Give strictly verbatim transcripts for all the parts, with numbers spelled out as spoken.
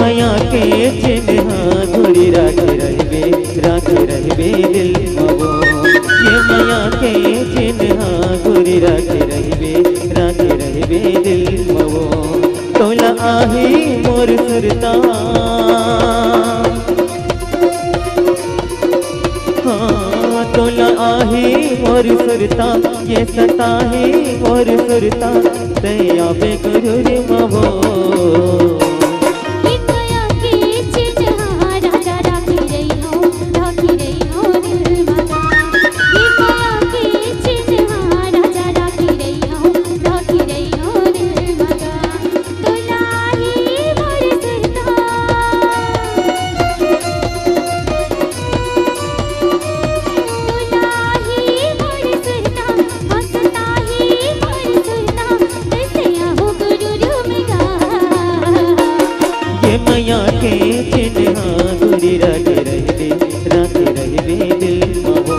मया के चिन्हा गोरी राखे रहिबे, राखे रहिबे दिल म वो। ये मया के चिन्हा गोरी राखे रहिबे, राखे रहिबे दिल म वो। तोला आही मोर सुरता, हाँ, तोला आही मोर सुरता, ये सताही मोर सुरता, तैं आबे गुरुर म वो। ये मया के चिन्हा गोरी राखे रहिबे, राखे रहिबे दिल म वो।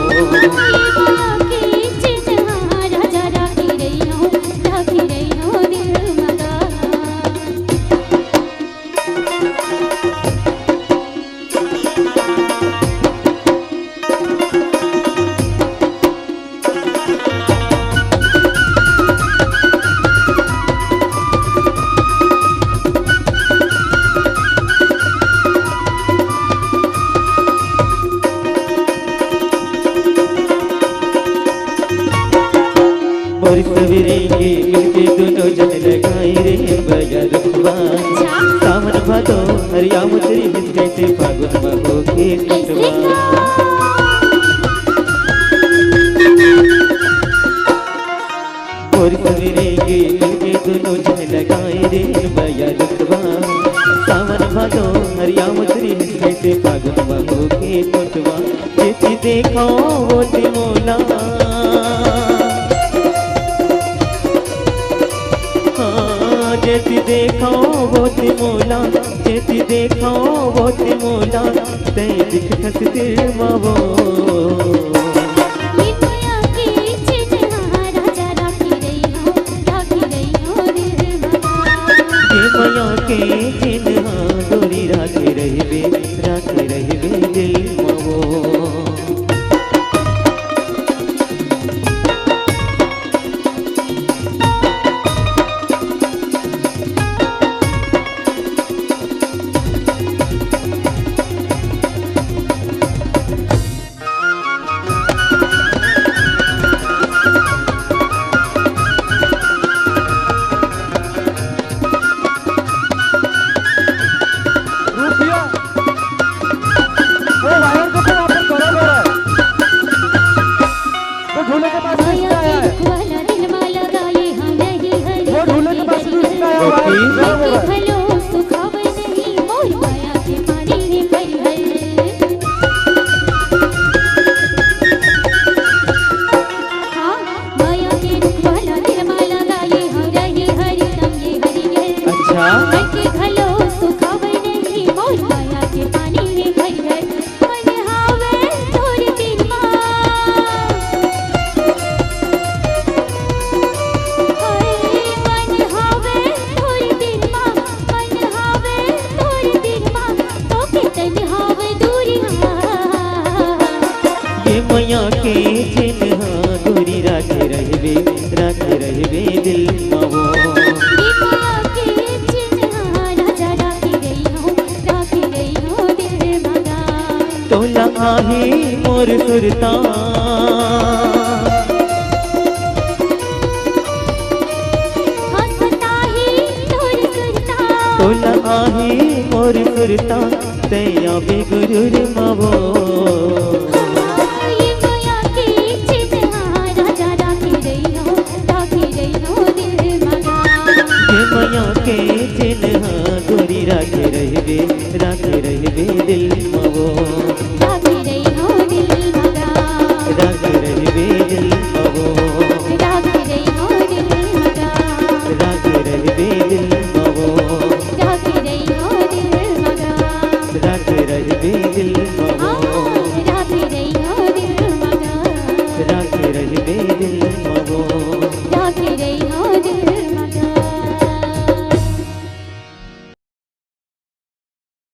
मोर सवेरे के मिलके दुनो जन लगाई रे बया रुखवा। सावन भादो हरिया मुतरी हिस कैसे फागुन म होके टुटवा। मोर सवेरे के मिलके दुनो जन लगाई रे बया रुखवा। सावन भादो हरिया मुतरी हिस कैसे फागुन म होके टुटवा। जेती देखो ओती मोला, हाँ, जेती देखो ओती मोला, जेती देखो ओती मोला, तैं दिखथस दिल म वो। ये मया के चिन्हा गोरी राखे रहिबे, राखे रहिबे दिल म वो। रुक भैया, वो वायर को तो वहाँ पर गरम हो रहा है, तो झूले के पास में इसका आया है, वो झूले के पास में इसका आया है, वायर गरम हो रहा है। अच्छा। ये मया के चिन्हा गोरी राखे रहिबे, राखे रहिबे दिल म वो। तोला आही मोर सुरता, तोला आही मोर सुरता, तैं आबे गुरुर म वो। ये मया के चिन्हा गोरी राखे रहिबे, राखे रहिबे दिल